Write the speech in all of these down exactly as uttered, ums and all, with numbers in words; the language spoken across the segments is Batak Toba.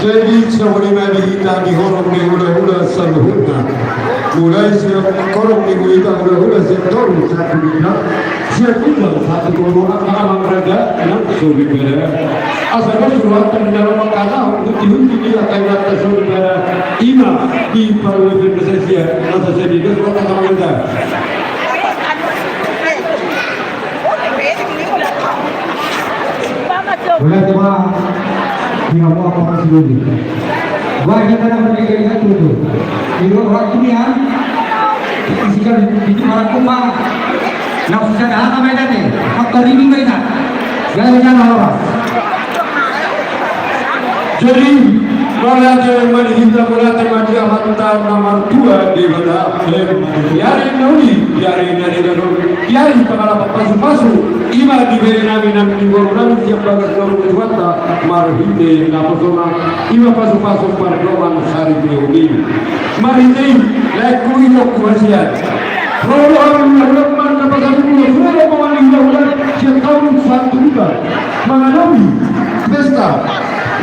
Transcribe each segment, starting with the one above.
Jadi songon i ma di hita di horong ni hulahula saluhutna. Mulai sian horong ni hita hulahula sian toru sahat tu ginjang, sian ginjang sahat tu toru, angka amang raja nang soripada. Asa dos rohanta di na ro mangkatai hutihutihut ni angka inanta soripada, i ma di parumaen na sae sian na sae sian i, dos rohanta angka amang raja. Bola coba. Di hamu apa masih dulu? Wah, kita dapat tiga satu tu. Di luar waktu ni, ya. Isi kan di, di mana kumpa. Nafsu sana hana main date. Faktor ini main. Jangan, jangan, Pak. Jadi, mauliate ma di hita, mauliate ma di Amanta na martua Debata. Di ari na uli, di ari na nidanon, di ari pangalapan pasupasu, i ma di bere nami nang di boru nami sian bagas boru ni Tuhanta, marhite naposona, i ma pasupasu pardoman sari ni uli. Marhite i, laengku, i do hasian. Ro do hami hulahula manang na pasahat ni hulahula, sude do mangani hulahula sian taon sahat tu ginjang. Mangadopi pesta,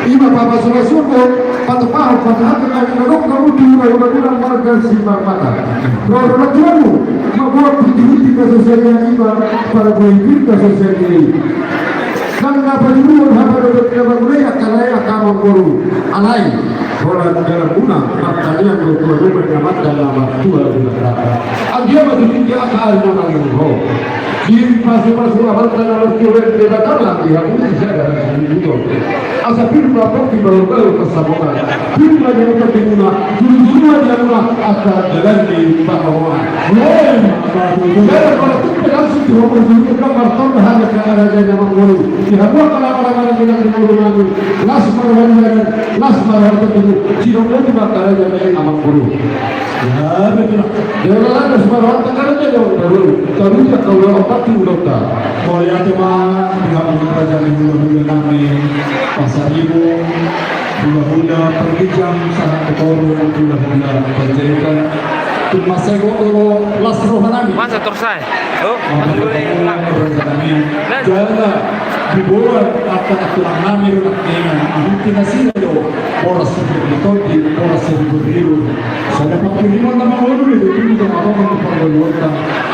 i ma papasu-pasuhon, patupahon, patupahon, na adong hamu di hulahula marga Simarmata. Ro do na tu hamu, mamboan hutihutihut na so sae i, i ma parbue pir na so sae i. Nang na pajuruhon hata dohot na mangulahon angka lae, angka amangboru. Alai holan dalanmuna martangiang do tu hamu ma di Amanta na martua Debata. Anggiat ma tutu di angka ari na mangihut ho. Dipasupasu Amanta na martua Debata ma di hamu di sada hasuhuton. Asa pir ma pongki, bahulbahul pansalongan. Pir ma di hamu tondimuna, jurujuru ma di hamuna angka dalan ni pangomoan. Jala pala tung pe langsung di hamu jurujuru, martonda hami angka raja ni amangboru. Di hamu angka laparan ni amangboru nami. Las ma roha ni dalan, las ma roha ni tondimuna. Sidok ma tu angka raja ni amangboru. Ya, betul. Jala las ma roha ni tondimuna. Taruja kaula opat tu ulota. Mauliate ma di hamu raja ni hulahula nami Pasaribu, hulahula Pargijang, sahat tu toru hulahula Panjaitan. Masa i do las roha nami. Masa torsa i? Oh, jala diboan angka tulang nami do nangkiningan, dihuti nasida do boras siribur ni tondi, boras siribur ni ilu. Sada pangkirimon na mangolu do, tutu do mangolu tu pargaulimonta.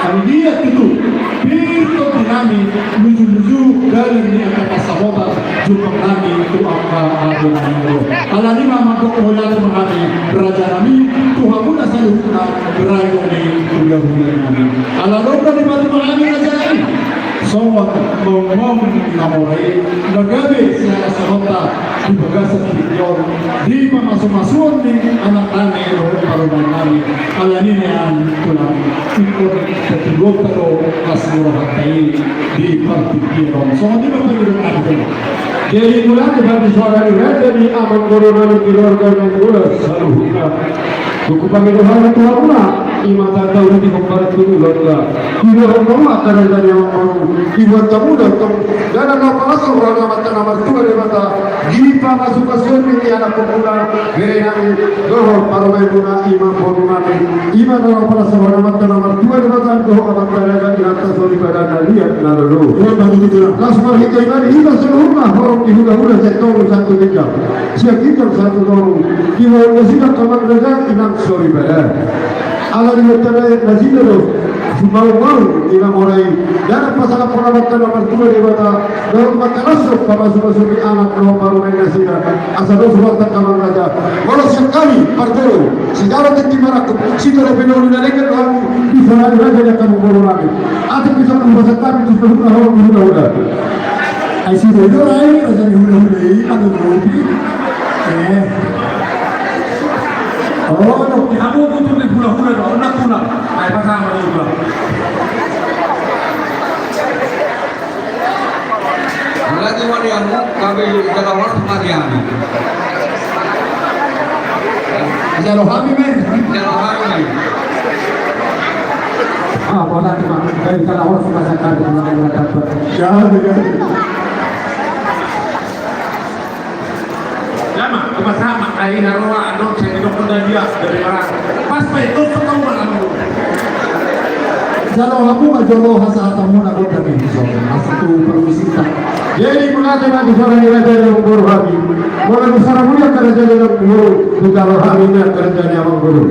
Anggiat tutu pir tondi nami, luju-luju dalan ni angka pansamotan jumpang nami tu angka raja nami. Alani i ma mandok mauliate ma hami raja nami tu hamuna saluhutna, raja ni hulahula nami. Ala dongka ni batu ma hami raja nami songon maungmaung na mora i, na gabe sian songonta di bagasan tingki on, di pamasumasuon ni anak nami dohot parumaen nami. Alani i nian tulang, ingkon tatuduhonta do las ni rohanta i di partingkian on. Songon i ma pangidoan nami. Jadi mulai dari suara di raja ni amangboru nami, keluarga nami, bolas saluhutna. Tung hupangido hami tu hamuna, i ma tahe tauli di hombar tu ulaonta. Diboan hamu angka raja ni amangboru, diboan hamu do tong, jala na palas roha ni Amanta na martua Debata, di pamasumasuon ni anakkonmuna, bere nami, dohot parumaenmuna, i ma boru nami. I ma na palas roha ni Amanta na martua Debata dohot amanta raja, inanta soripada, na liat na lolo. Las marhite i ma di hita saluhutna, horong ni hulahula, sian toru sahat tu ginjang, sian ginjang sahat tu toru. Diboan nasida angka amang raja, inang soripada. Ala diboan nasida do sumaungmaung i na mora i, jala pasahathon Amanta na martua Debata dohot mangkalashon pamasumasu ni anak dohot parumaen nasida, asa dos rohanta angka amang raja. Molo sian hami parjolo, sijalo tintin marangkup, sijalo pe na uli na denggan do hami di suara ni raja ni angka amangboru nami. Atik bisa tu pasahat hami tu saluhutna horong ni hulahula. Ai sude do raja ni hulahula i, manggopi. Eh. Oh, di hamu tutu di hulahula do, na tulang. Ai pasahat ma di tulang. Lagi ma di hamu, kami jala horas ma di hami. Jalo hami, men. Jalo hami, men. Ah, bola di ma, kami jala horas ma, sa kami jala horas ma. Jalo, jalo. Jama, cuma sama, ai na roa, adong, saya tidak pernah dia dari mana. Pas, Pak, itu ketahuan, anu. Jalo hamu ma jolo hasahatonmuna gondang i, so, asa tu parmusik ta. Jadi, mauliate ma di suara ni raja ni amangboru hami. Molo di suara mauliate raja ni amangboru, tu jalo hami na raja ni amangboru.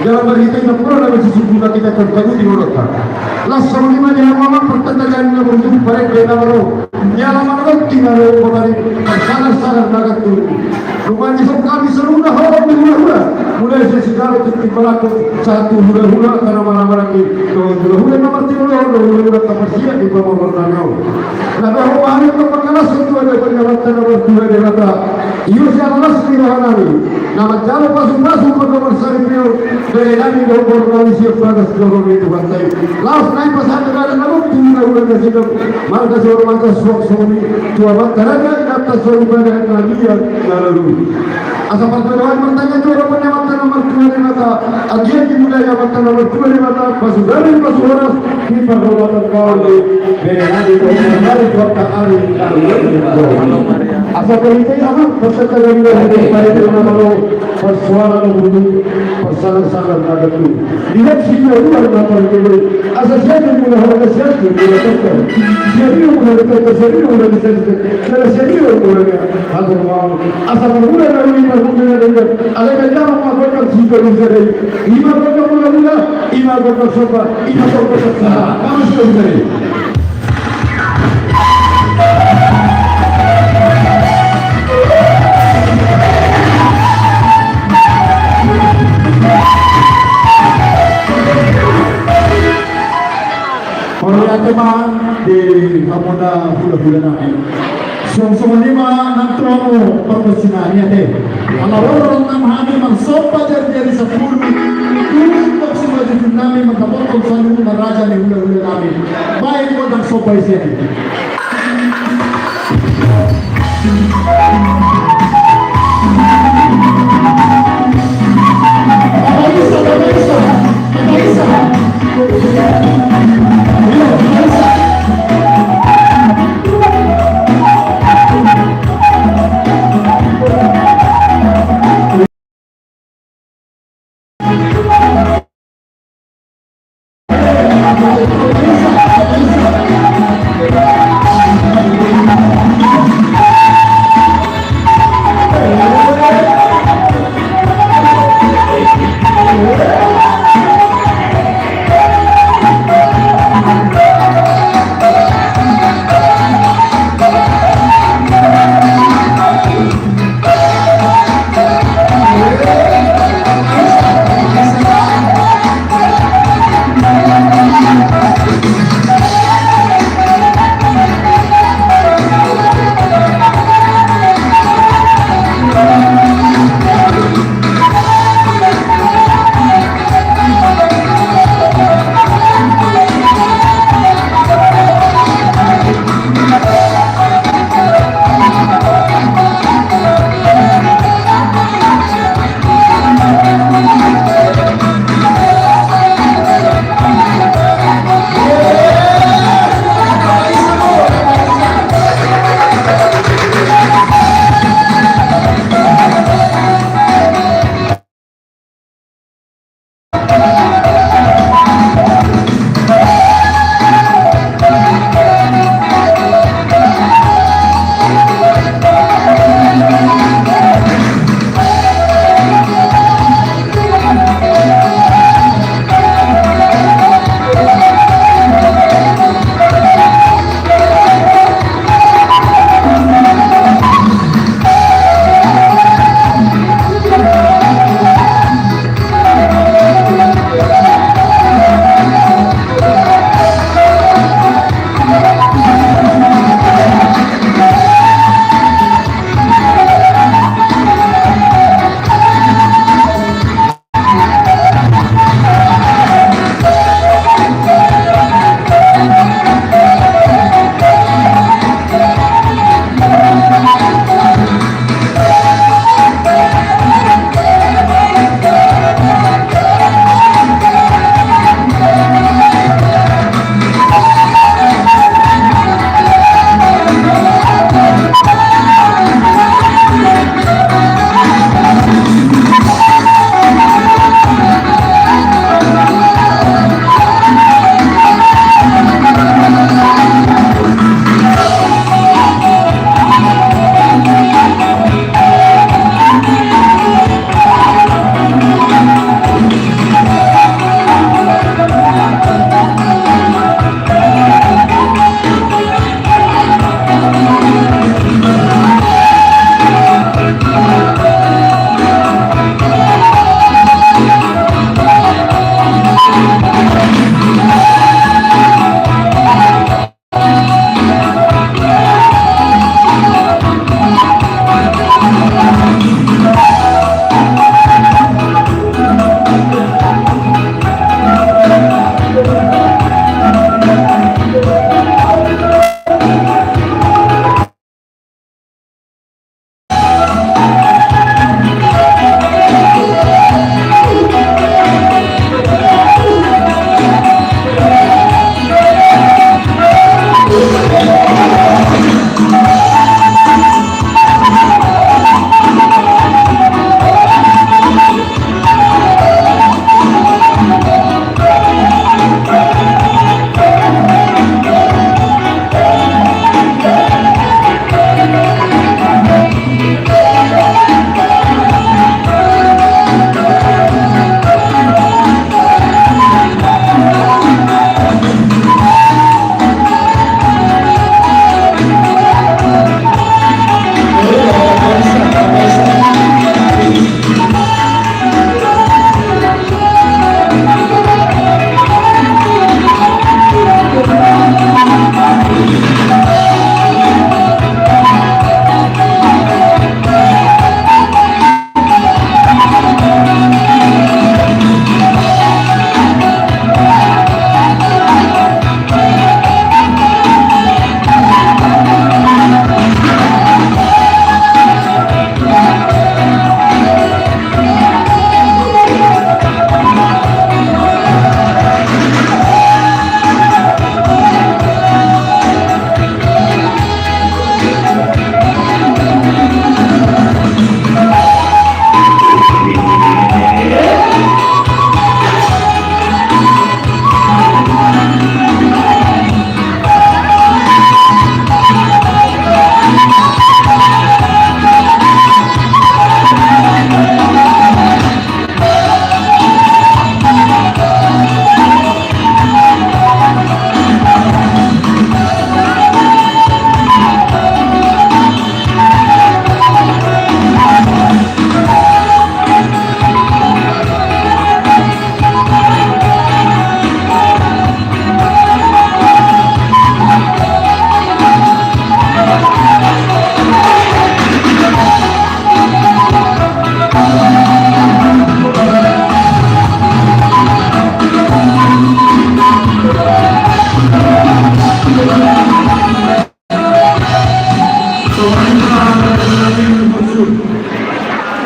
Jala marhite i ma, molo na masisungkun hita, tong taguti ma ulaonta. Las songon i ma di hamu amang, partanda ni na burju, parende na malo. Ni alaman on tinggal lo kota ni, parsagar-sagar na gantung. Rupani songon hami saluhutna horong ni hulahula. Mulai sian sijalo tintin marangkup sahat tu hulahula angka na marhahamaranggi, dohot hulahula na martinodohon, dohot hulahula angka parsiat di pamoruon nami on. Na dohot hami tong mangkalashon tu adopan ni Amanta na martua Debata. Ido sian las ni roha nami na manjalo pasupasu pardongan saripeon, bere nami dohot boru nami sian bagas joro ni Tuhanta i. Laos nai pasahat hami na gok tu hulahula nasida, marga Sihombing, marga Suhok songon i tu amanta raja, inanta soripada, na liat na lolo. Asa parjolo hami martangiang tu adopan ni Amanta na martua Debata, anggiat dimulai Amanta na martua Debata pasugari pasuhoras di parhorasan ni bere nami dohot parhorasan ni ari na lolo. Asa parhite i amang, parsatangga ni roha, parhite na malo, parsuara na burju, parsagar-sagar na gantung. Di hak situa-tua na parkele, asa sian i mula horja, sian i mula tongka. Sian i mula tongka, sian i mula tongka, sian i mula tongka. Asa mula na uli, na uli na denggan. Alai na jama ma gondang sitolu sadari. I ma gondang mula-mula, i ma gondang somba, i ma gondang somba. Mauliate. Mauliate ma di hamuna hulahula nami. Songon i ma nang tu hamu pargonsi nami ate. Ala ro roha nami marsomba jari-jari sampulu. Untuk simanjujung nami mandapothon saluhutna raja ni hulahula nami. Baen gondang somba i sian i.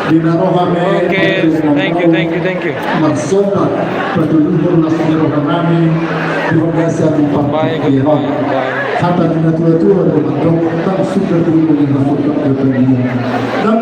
Di na roha nami. Okay, thank you, thank you, thank you. Marsomba, patuluhon las ni roha nami di bagasan parpangkiran. Hata ni na tua-tua do mandok, ndang suda bulung ni na suda. Ndang